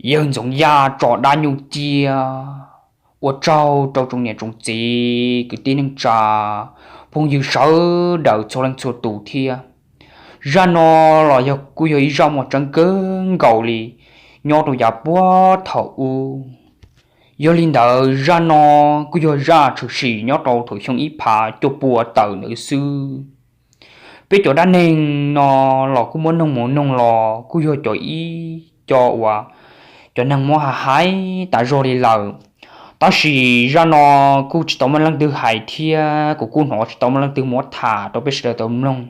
Yawg Ntxoov Yaj tso dab nyuj ciab. Ua tsaug rau tsoom niam tsoom txiv kwv tij neej tsa phooj ywg sawv daws txhua leej txhua tus thiab. Zaj no los yog kuj yog ib zaj muaj tseeb kawg nkaus li nyob rau yav puag thaum ub. Yog li ntawd zaj no kuj yog zaj tshwm sim nyob rau thaum xyoo ib phav cuaj pua tawm ntawd xwb. Peb cov dab neeg no los kuj muab noog mus noog los kuj yog cov ib co uas cov neeg muab hais tas zog li lawm. Tab sis zaj no kuj tsis tau muaj leej twg hais thiab kuv kuj hnov tsis tau muaj leej twg muab tham rau peb sawv daws tau mloog.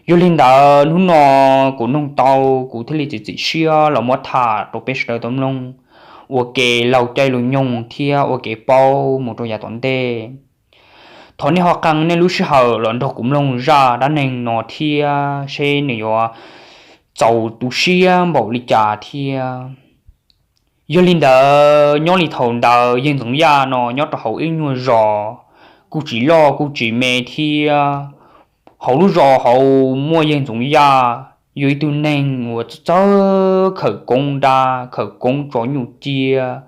Yog li ntawd hnub no kuv noog tau, kuv thiaj li txiav txim siab los muab tham rau peb sawv daws tau mloog ua kev laug caij laug nyoog thiab ua kev paub mus rau yav tom ntej. Thov nej ho qee nej lub sij hawm los nrog kuv mloog zaj dab neeg no thiab seb nws yuav txaus tu siab npaum li cas thiab. Yog li ntawd nyob li thaum ntawd yawg Ntxoov Yaj no nyob rau hauv ib nyuag zos kuj tsis loj kuj tsis me thiab. Hauv lub zos hauv muaj yawg Ntxoov Yaj yog ib tug neeg uas txawj khawm koob dab khawm koob tso nyuj ciab,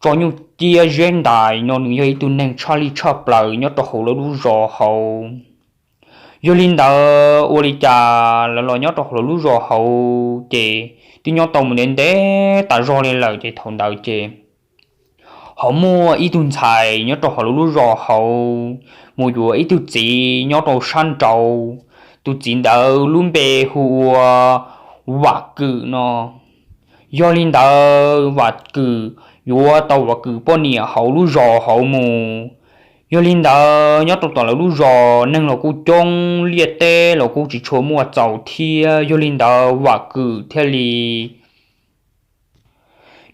tso nyuj ciab ziab ntais no nws yog ib tug neeg tshaj li tshaj plaws nyob rau hauv lawv lub zos hauv. Yog li ntawd ua li cas lawv los nyob rau hauv lawv lub zos hauv ces twb nyob tau mus ntev ntev tas zog li lawm ces thaum ntawd ces ho muaj ib tug ntxhais nyob rau hauv lawv lub zos hauv mus yuav ib tug txiv nyob rau sab nraud. Tus txiv ntawd lub npe hu ua Vam Kwm no. Yog li ntawd Vam Kwm yuav tau Vam Kwm poj niam hauv lub zos hauv mus. Yog li ntawd nyob rau tom lawv lub zos neeg los kuj coob, liaj teb los kuj tsis tshua muaj txaus thiab. Yog li ntawd Vam Kwm thiaj li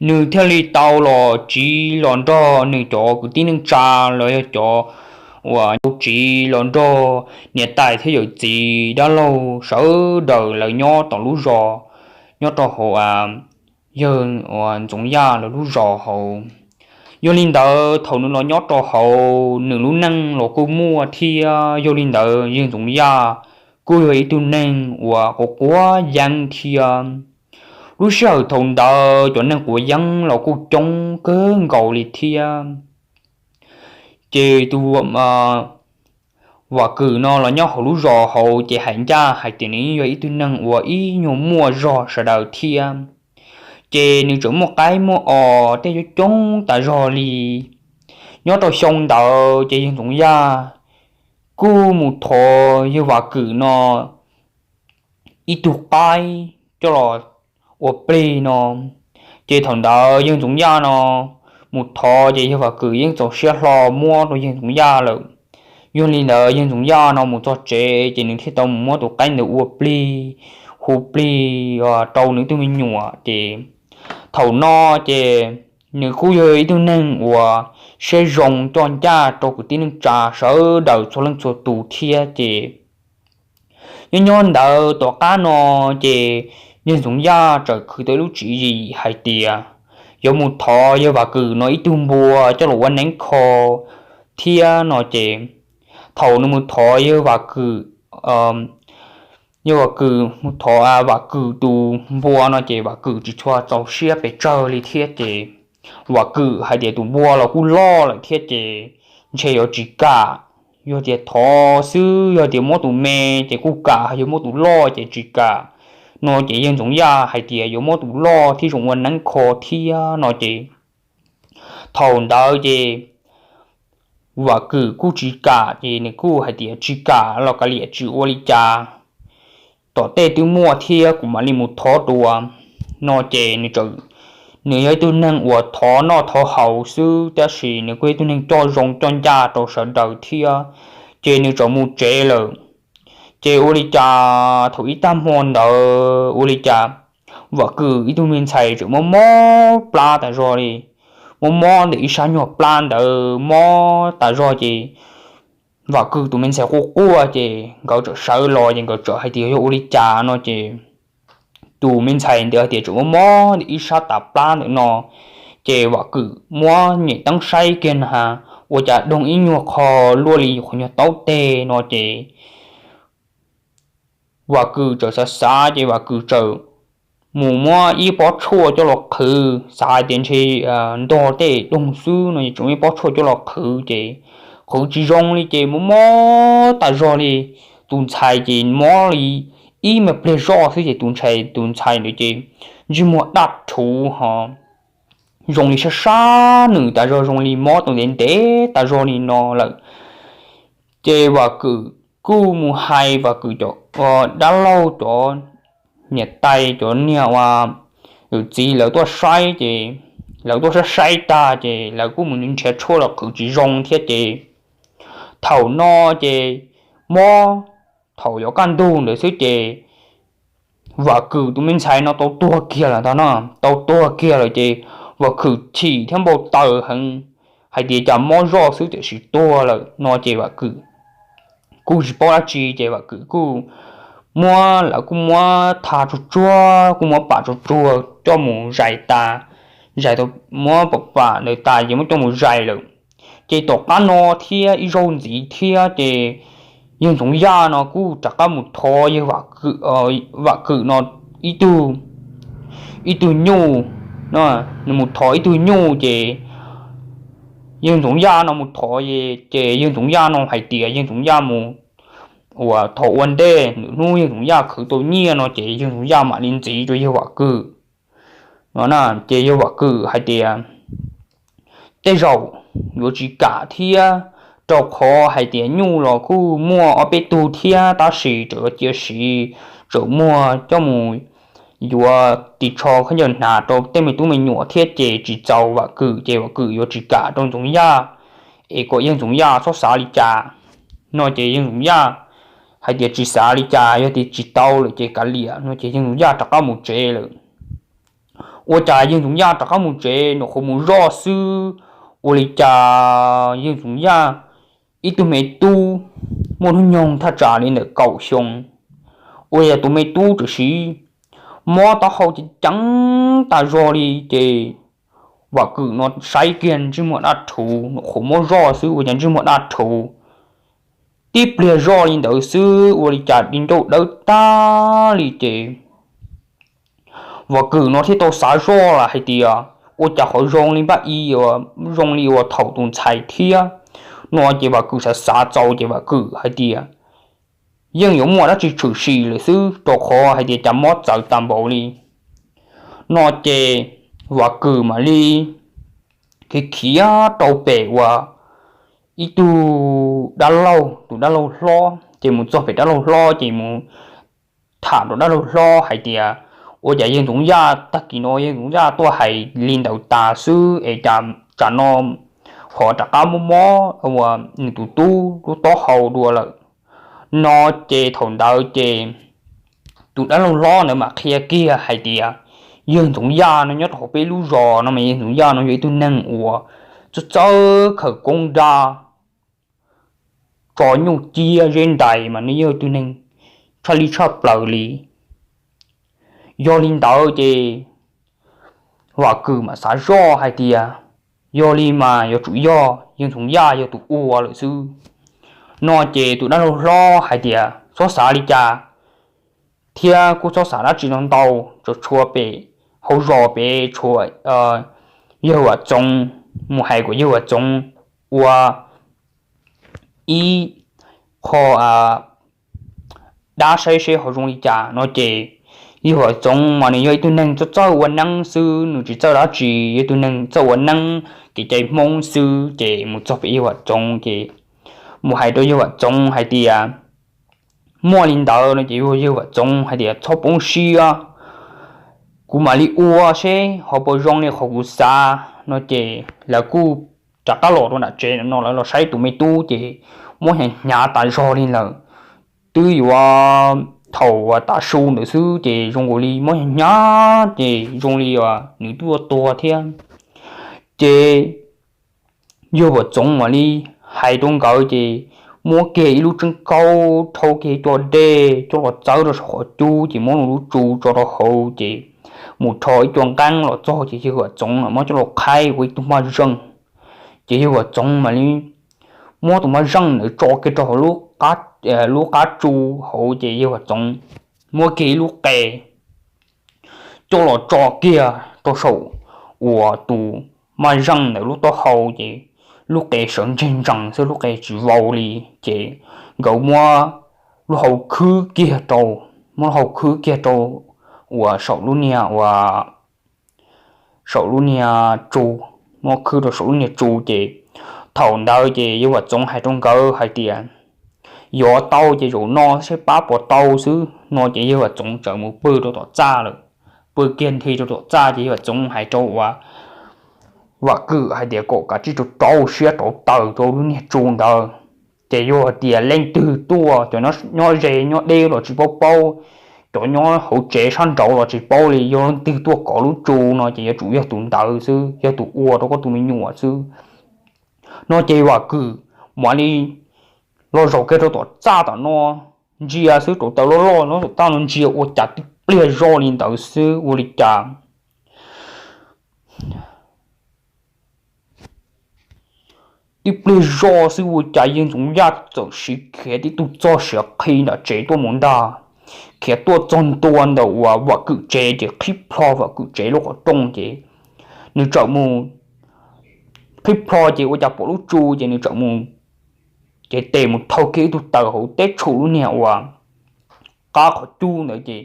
nws thiaj li tau los tsiv los nrog nws cov kwv tij neej tsa los yog cov uas tau tsiv los nrog niam tais thiab yawm txiv dab laug sawv daws lawv nyob tom lub zos, nyob rau hauv yawg Ntxoov Yaj lawv lub zos hauv. Yog li ntawd thaum nws los nyob rau hauv nws lub neej los kuj muaj thiab. Yog li ntawd yawg Ntxoov Yaj kuj yog ib tug neeg uas quav quav yeeb thiab. Lub sij hawm thaum ntawd cov neeg quav yeeb los kuj coob kawg nkaus li thiab. Ces tus Vam Kwm no los nyob hauv lub zos hauv ces hais ncaj hais tias nws yog ib tug neeg uas ib nyuag muaj zog sawv daws thiab. Ces nws tseem muaj qaib muaj os tej coob coob tas zog li. Nyob rau xyoo ntawd ces yawg Ntxoov Yaj kuj mus thov yawg Vam Kwm no ib tug qaib coj los ua plig no. Ces thaum ntawd yawg Ntxoov Yaj no mus thov ces yawg Vam Kwm yeej txaus siab hlo muab rau yawg Ntxoov Yaj lawm. Yog li ntawd yawg Ntxoov Yaj no mus txog tsev ces nws thiaj tau mus muab tus qaib ntawd ua plig, hu plig rau nws tug me nyuam ces thaum no ces nws kuj yog ib tug neeg uas siab zoo coj ncaj rau kwv tij neej tsa sawv daws txhua leej txhua tus thiab ces nyob nyob ntawd tom qab no ces yawg Ntxoov Yaj txawm khwv tau ib lub tswv yim hais tias yuav mus thov yawg Vam Kwm no ib tug npua coj los ua neeb kho thiab no ces thaum nws mus thov yawg Vam Kwm, yawg Vam Kwm mus thov Vam Kwm tus npua no ces Vam Kwm tsis tshua txaus siab pes tsawg li thiab ces Vam Kwm hais tias tus npua los kuj loj lawm thiab ces ntshe yuav tsis kam. Yog tias thov xwb yog tias muab tus me ces kuj kam, yog muab tus loj ces tsis kam no ces yawg Ntxoov Yaj hais tias yuav muab tus loj thiaj zoo ua neeb kho thiab no ces thaum ntawd ces Vam Kwm kuj tsis kam ces nws kuj hais tias tsis kam los kav liam tsis ua li cas, tom tej twb muaj thiab kuv mam li mus thov dua no ces nws yog ib tug neeg uas thov noj thov haus xwb tab sis nws kuj yog ib tug neeg coj zoo coj ncaj rau sawv daws thiab ces nws txawm mus tsev lawm. Ces ua li cas thaum ib tag hmo ntawd ua li cas Vam Kwm ib tug me ntxhais txawm mob mob plab tas zog li, mob mob ntawm ib sab nyuag plab ntawd mob tas zog ces Vam Kwm tus me ntxhais quaj quaj ces nkawd txawm sawv los ces nkawd txawm hais tias yog ua li cas no ces tus me ntxhais ntawd hais tias tseem mob mob ntawm ib sab tav plab ntawm no ces Vam Kwm muab nyem teeb saib kiag na, ua cas doog ib nyuag qho luaj li qhov nyuag taub teg no ces Vam Kwm txawm xav xav ces Vam Kwm txawm mus muab ib pob tshuaj coj los qhwv, xav hais tias ntshe ntog tej doog xwb no, tseem muab ib pob tshuaj coj los qhwv ces qhwv tsis zoo li ces mob mob tas zog li. Tus ntxhais ces mob li ib me pliag zoj xwb ces tus ntxhais, tus ntxhais ntawd ces ntsej muag daj rhuv ho zoo li sab sab nws tas zog, zoo li mob tau ntev ntev tas zog li no lawm. Ces Vam Kwm kuj mus hais Vam Kwm cov dab laug, cov niam tais, cov niag ua yawm txiv lawv tuaj saib ces lawv tuaj saib saib tag ces lawv kuj mus nrhiav tshuaj los qhwv tsis zoo thiab ces thaum no ces mob, thaum yuav kaj ntug ntawd xwb ces Vam Kwm tus me ntxhais no tau tuag kiag lawm ntag no, tau tuag kiag lawm ces Vam Kwm chim thiab npau taws heev hais tias cas mob zoj xwb tiam sis tuag lawm no ces Vam Kwm kuj tsis paub dab tsi ces Vam Kwm kuj muab, lawv kuj muab tha tsuag tsuag, kuj muab pam tsuag tsuag coj mus zais tas, zais tau, muab pam pam ntawd tas ces muab coj mus zais lawm. Ces tom qab no thiab ib zaug ntxiv thiab ces yawg Ntxoov Yaj no kuj rov qab mus thov yawg Vam Kwm no ib tug, ib tug nyuj, nws mus thov ib tug nyuj ces yawg Ntxoov Yaj no mus thov, ces yawg Ntxoov Yaj no hais tias yawg Ntxoov Yaj mus ua thov ua ntej, nws hnub yawg Ntxoov Yaj khwv tau nyiaj no ces yawg Ntxoov Yaj mam li ntxiv rau yawg Vam Kwm no. Ces yawg Vam Kwm hais tias tej zaum yuav tsis kam thiab, rau qhov hais tias nyuj los kuj muaj ob peb tug thiab tab sis tseem yuav cia siv, tseem muag coj mus yuav ris tsho khaub ncaws hnav rau tej me tub me nyuam thiab ces tsis txaus Vam Kwm ces Vam Kwm yuav tsis kam rau Ntxoov Yaj, es kom yawg Ntxoov Yaj txhob xav li cas no ces yawg Ntxoov Yaj hais tias tsis xav li cas, yog tias tsis tau lawm ces kav liam no ces yawg Ntxoov Yaj rov qab mus tsev lawm. Ua cas yawg Ntxoov Yaj rov qab mus tsev, nws qhuav mus zoj xwb, ua li cas yawg Ntxoov Yaj ib tug me tub muaj hnub nyoog thaj tsam li ntawm kaum xyoo, ua li cas tus me tub tam sim mob taub hau ceev ceev tas zog li ces Vam Kwm no saib kiag ntsej muag daj rhuv, nws qhuav mob zoj xwb ua cas ntsej muag daj rhuv, tib pliag zoj li ntawd xwb ua li cas di ncauj dawb tag li ces Vam Kwm no thiaj tau xav zoj lawm hais tias ua cas qhov zoo li npaj i, zoo li uas thaum tus ntxhais thiab no ces Vam Kwm xav xav txaus ces Vam Kwm hais tias yeej yuav muaj dab tsi tshwm sim lawm xwb rau qhov hais tias cas mob txawv tas npaum li no ces Vam Kwm mam li khiav khiav rau pem uas ib tug dab laug, tus dab laug hlob ces mus txog pem dab laug hlob ces mus tham rau dab laug hlob hais tias ua cas yawg Ntxoov Yaj tag kis no yawg Ntxoov Yaj tuaj hais li ntawd tas xwb es cas tsam no ho rov qab mob mob uas nws tus tub lub taub hau dua lawm no ces thaum ntawd ces tus dab laug hlob ntawd mam qhia kiag hais tias yawg Ntxoov Yaj no nyob rau hauv peb lub zos no mas yawg Ntxoov Yaj no yog ib tug neeg uas txawj txawj khawm koob nrag tso nyuj ciab zeb ntais mas nws yog tus neeg tshaj li tshaj plaws li. Yog li ntawd ces Vam Kwm mam xav zoj hais tias yog li mas yuav tsum yog yawg Ntxoov Yaj yog tus ua lawm xwb no ces tus dab laug hlob hais tias txhob xav li cas thiab kuj txhob xav dab tsi no ntau, tsuas tshuav pem hauv zos pem tshuav yawg Vam Txoov, mus hais kom yawg Vam Txoov ua ib qho dab saib seb ho zoo li cas no ces yawg Vam Txoov mas nws yog ib tug neeg txawj txawj ua neeb xwb, nws tsis txawj dab tsi, yog tus neeg txawj ua neeb kev cai Hmoob xwb ces mus txog pem yawg Vam Txoov ces mus hais rau yawg Vam Txoov hais tias muaj li ntawd no ces yawg Vam Txoov hais tias txhob poob siab, kuv mam li ua seb ho puas zoo li qhov kuv xav no ces lawv kuj rov qab los rau nram tsev no lawv los saib tus me tub ces mob hnyav hnyav tas zog li lawm. Twb yuav thaum uas tav su ntawd xwb ces zoo nkaus li mob hnyav hnyav ces zoo li uas nws twb yuav tuag thiab. Ces yawg Vam Txoov mam li hais rau nkawd ces muab kiag ib lub tseeb kaub rhaub kiag ib co dej coj los txawb rau saum qhov cub ces muab lub tsu tso rau hauv ces mus rho ib co nqeeb los txog ces yawg Vam Txoov muab coj los qhaib ua ib tug maj zeej. Ces yawg Vam Txoov mam li muab tus maj zeej ntawd tso kiag rau hauv lub qab tsu hauv ces yawg Vam Txoov muab kiag ib lub qe coj los tso kiag rau saum uas tus maj zeej ntawd lub taub hau ces lub qe sawv ntseg ntsees xwb, lub qe tsis vau li. Ces nkawd muab lub hau khwb kiag rau, muab lub hau khwb kiag rau uas saum lub niag uas saum lub niag tsu, muab khwb rau saum lub niag tsu ces thaum ntawd ces yawg Vam Txoov hais rau nkawd hais tias, yog tau ces zaum no saib pab puas tau xwb no ces yawg Vam Txoov txawm mus pw rau tom txaj lawm, pw kiag nthi rau tom txaj ces yawg Vam Txoov hais rau uas Vam Kwm hais tias kom kav tsij rau rau siab rauv taws rau lub niag tsu ntawd. Ces yog hais tias leej twg tuaj, cov nyob ze nyob deb los tsis paub paub, cov nyob hauv tsev sab nraud los tsis paub li, yog leej twg tuaj kov lub tsu no ces yuav tsum yog tus ntawd xwb, yog tus ua rau koj tus me nyuam xwb no ces Vam Kwm mam li los zaum kiag rau tom txaj tom no, ntsia xwb, rauv taws loj loj no tom txaj no ntsia ua cas tib pliag zoj li ntawd xwb ua li cas tib pliag zoj xwb ua cas yawg Ntxoov Yaj txawm siv khiav tib tug txog siav qhi nram tsev tuaj mus ntag. Khiav tuaj txog ntua ntawm uas Vam Kwm tsev ces qhib plho Vam Kwm tsev lub qhov rooj ces nws txawm mus qhib plho ces ua cas pom lub tsu ces nws txawm mus cev tes mus thau kiag ib tug taws hauv teb tshum lub niag uas qab qhov cub ntawd ces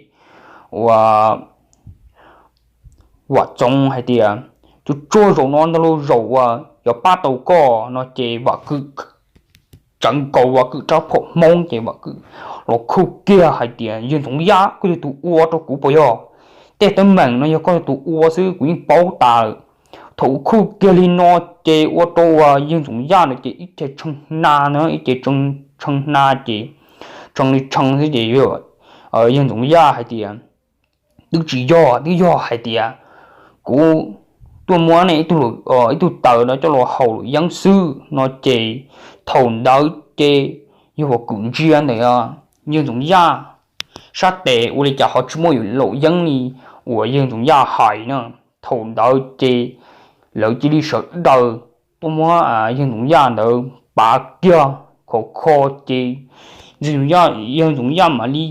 uas Vam Txoov hais tias, tsuag tsuag zaum no ntag lauj, zaum uas yuav pab tau koj no ces Vam Kwm tsawv nkaus Vam Kwm rab phom hmoob ces Vam Kwm los khuj kiag hais tias, yawg Ntxoov Yaj, koj yog tus ua rau kuv puas yog? Tej teeb meem no yog koj yog tus ua xwb kuv yeej paub tas lawm. Thaum khuj kiag li no ces ua rau uas yawg Ntxoov Yaj na ces ib ce tshee hna na, ib ce tshee hna ces tshee li tshee xwb ces yawg Ntxoov Yaj hais tias, twb tsis yog, twb yog hais tias kuv tuaj muab nej ib tug taws no coj los haus luam yeeb xwb no ces thaum ntawd ces yawg Vam Kwm ntsia ntawm yawg Ntxoov Yaj sab tes ua li cas ho tsis muaj luam yeeb li uas yawg Ntxoov Yaj hais na. Thaum ntawd ces lawv cia li sawv daws tuaj muab yawg Ntxoov Yaj ntawd pav kiag khov kho ces yawg Ntxoov Yaj mam li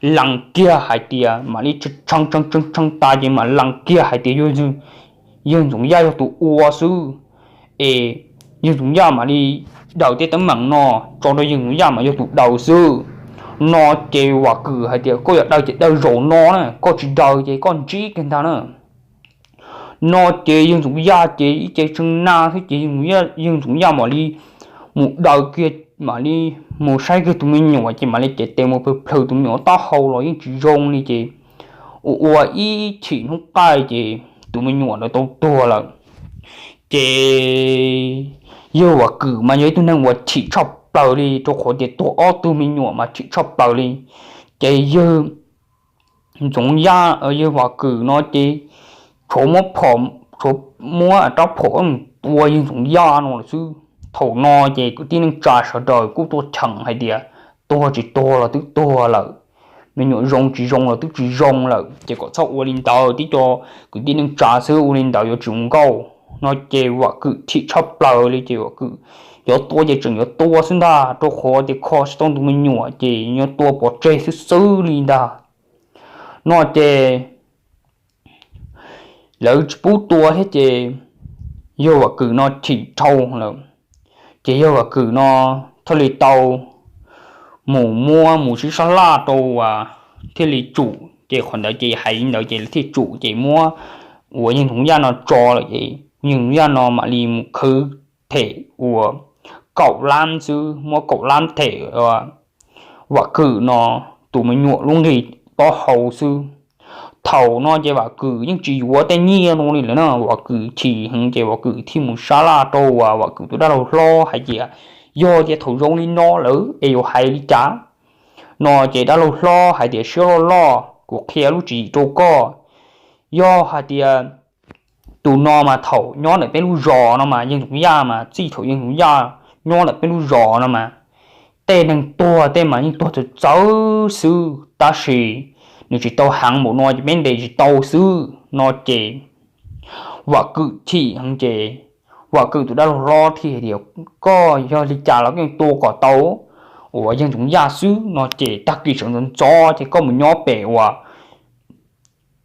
lees kiag hais tias, mam li tshee tshee tshee tas ces mam lees kiag hais tias yawg Ntxoov Yaj yog tus ua xwb, es yawg Ntxoov Yaj mam li daws tej teeb meem no tso rau yawg Ntxoov Yaj mas yog tus daws xwb no ces Vam Kwm hais tias, koj yuav daws ces daws zaum no na, koj tsis daws ces koj ntsib kiag ntag na. No ces yawg Ntxoov Yaj ces ib ce tshee na xwb ces yawg Ntxoov Yaj mam li mus daws kiag, mam li mus saib kiag tus me nyuam ces mam li cev tes mus plhws plhws tus me nyuam taub hau los yeej tsis zoo li ces ua ua ib chim hnub qaij ces tus me nyuam ntawd tau tuag lawm. Ces yawg Vam Kwm mas yog ib tug neeg uas chim tshaj plaws li rau qhov tias tuag ob tug me nyuam mas chim tshaj plaws li. Ces yawg Ntxoov Yaj, yawg Vam Kwm no ces tshuav muab phom, tshuav muab rab phom mus tua yawg Ntxoov Yaj no lawm xwb. Thaum no ces kwv tij neej tsa sawv daws kuj tuaj cheem hais tias, tuag tsis tuag los twb tuag lawm, me nyuam zoo tsis zoo los twb tsis zoo lawm ces kom txhob ua li ntawd, tib co kwv tij neej tsa xwb ua li ntawd yuav tsis zoo nkauj no ces Vam Kwm chim tshaj plaws li ces Vam Kwm yuav tua ces tseem yuav tua xwb ntag, rau qhov tias kho tsis tau tus me nyuam ces yuav tua pov tseg xwb xwb li ntag. No ces lawv tsis pub tua thiab ces yawg Vam Kwm no chim dhau lawm. Ces yawg Vam Kwm no thiaj li tau mus muab mus sib sab laj rau uas thiaj li tsum, ces qhov ntawd ces hais li ntawd ces thiaj tsum ces muab uas yawg Ntxoov Yaj no tso lawm ces yawg Ntxoov Yaj no mam li mus khwv them uas kaum lab xwb, muab kaum lab them Vam Kwm no tus me nyuam lub nqi taub hau xwb. Thaum no ces Vam Kwm yeej tsis yuav tej nyiaj no li lawm na, Vam Kwm chim heev ces Vam Kwm thiaj mus sab laj rau uas Vam Kwm tus dab laug hlob hais tias, yog tias thaum zoo li no lawm es yuav hais li cas? No ces dab laug hlob hais tias, siab loj loj, kuv qhia lub tswv yim rau koj. Yog hais tias tus no mas thaum nyob ntawm peb lub zos no mas yawg Ntxoov Yaj mas txij thaum yawg Ntxoov Yaj nyob ntawm peb lub zos no mas tej neeg tuag tej mas yeej tuag txawv txawv xwb, tab sis nws tsis tau heev npaum no ces peb ntes tsis tau xwb no ces Vam Kwm chim heev ces Vam Kwm tus dab laug hlob thiaj tias, koj yog li cas los koj yeej tua kom tau uas yawg Ntxoov Yaj xwb no ces tag kis sawv ntxov ntxov ces koj mus nyob pem uas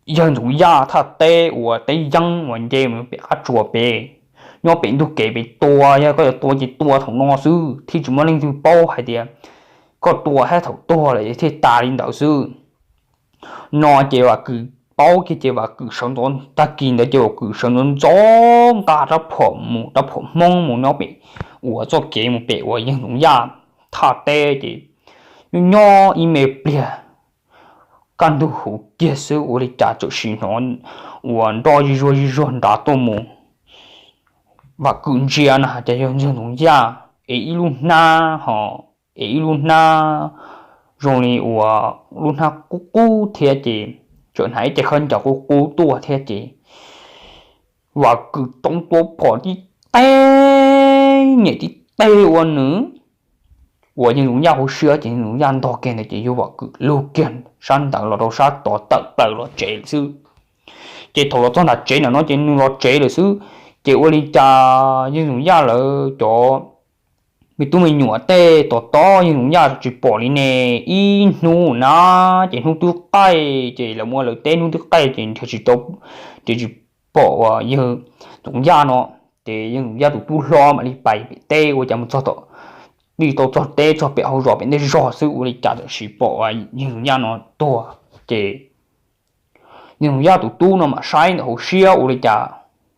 yawg Ntxoov Yaj thaj teb uas teb yeeb uas nce mus pem qab tsuas pem, nyob pem ntug kev pem tua. Yog koj yuav tua ces tua thaum no xwb, thiaj tsis muaj leej twg paub hais tias koj tua thiab thaum tuag lawm thiaj tas li ntawd xwb. No ces Vam Kwm paub kiag ces Vam Kwm sawv ntxov, tag kis ntawd ces Vam Kwm sawv ntxov ntxov nqa rab phom mus, rab phom Hmoob mus nyob pem uas txoj kev mus pem uas yawg Ntxoov Yaj thaj teb ces nyob nyob ib me pliag kaj ntug huv kiag xwb ua li cas txawm sim hnov uas nroj zij zuag zij zuag nrad tuaj mus. Vam Kwm ntsia no hais tias yog yawg Ntxoov Yaj es ib lub hnab ho, es ib lub hnab zoo li uas lub hnab qub qub thiab ces txawm hnav ib ce khaub ncaws qub qub tuaj thiab ces Vam Kwm toob tua phom tib teg, nyem tib teg ua nws uas yawg Ntxoov Yaj hauv siab ces yawg Ntxoov Yaj ntog kiag ntawd ces yawg Vam Kwm lug kiag sab ntawd los rau sab tod tawm plaws los tsev lawm xwb. Ces thaum los txog nram tsev ntawm no ces nws los tsev lawm xwb. Ces ua li cas yawg Ntxoov Yaj lawv cov me tub me nyuam tej tos tos yawg Ntxoov Yaj tsis pom li ne. Ib hnub na, ces hnub twb qaij ces lawv mus ua lawv teb, hnub twb qaij ces nrhiav tsis tau, ces tsis pom uas yawg Ntxoov Yaj no. Ces yawg Ntxoov Yaj tus tub hlob mam li pais pem teb, ua cas mus txog tom, twb tau txog teb txog pem hauv zos pem ntej zog xwb ua li cas txawm sim pom uas yawg Ntxoov Yaj no tuag. Ces yawg Ntxoov Yaj tus tub no mam saib ntawm hauv siab ua li cas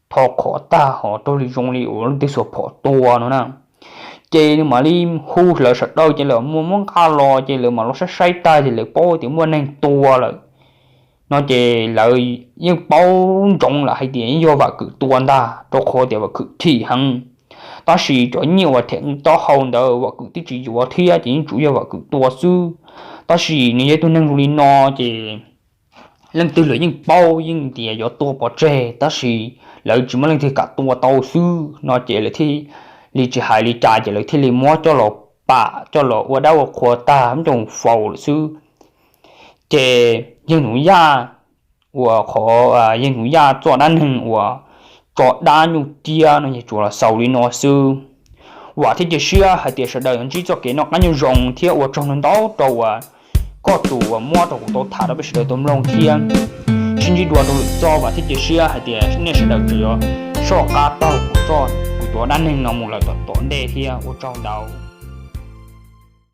tho qhov tag ho raug li zoo li uas leej twg xuas phom tua no na. Ces nws mam li hu lawv sawv daws ces lawv muab muab nqa los ces lawv mam los saib saib tag ces lawv paub tias muaj neeg tua lawm. No ces lawv yeej paub ntsoov lawm hais tias yeej yog Vam Kwm tua ntag, rau qhov tias Vam Kwm chim heev. Tab sis cov nyiaj uas them taub hau ntawd Vam Kwm twb tsis yuav thiab ces yeej tsuas yog Vam Kwm tua xwb. Tab sis nws yog ib tug neeg zoo li no ces leej twg lawv yeej paub yeej tias yuav tua pov tseg, tab sis lawv tsis muaj leej twg kam tua tau xwb. No ces lawv thiaj li tsis hais li cas ces lawv thiaj li muab coj los pam coj los ua dab ua qhua tag muab coj faus lawm xwb. Ces yawg Ntxoov Yaj uas qhov, yawg Ntxoov Yaj txoj dab neeg uas tso dab nyuj ciab no ces tsuas los xaus li no xwb. Vam thiab cia siab hais tias sawv daws yuav ntsib txoj kev noj qab nyob zoo thiab ua tsaug ntau ntau rau uas koj tus uas muab rau kuv tau tham rau peb sawv daws tau mloog thiab. Sib ntsib dua rau lwm txoj, vam thiab cia siab hais tias nej sawv daws tseem yuav soj qab taug kuv txoj, kuv cov dab neeg no mus lawm tom tom ntej thiab. Ua tsaug ntau.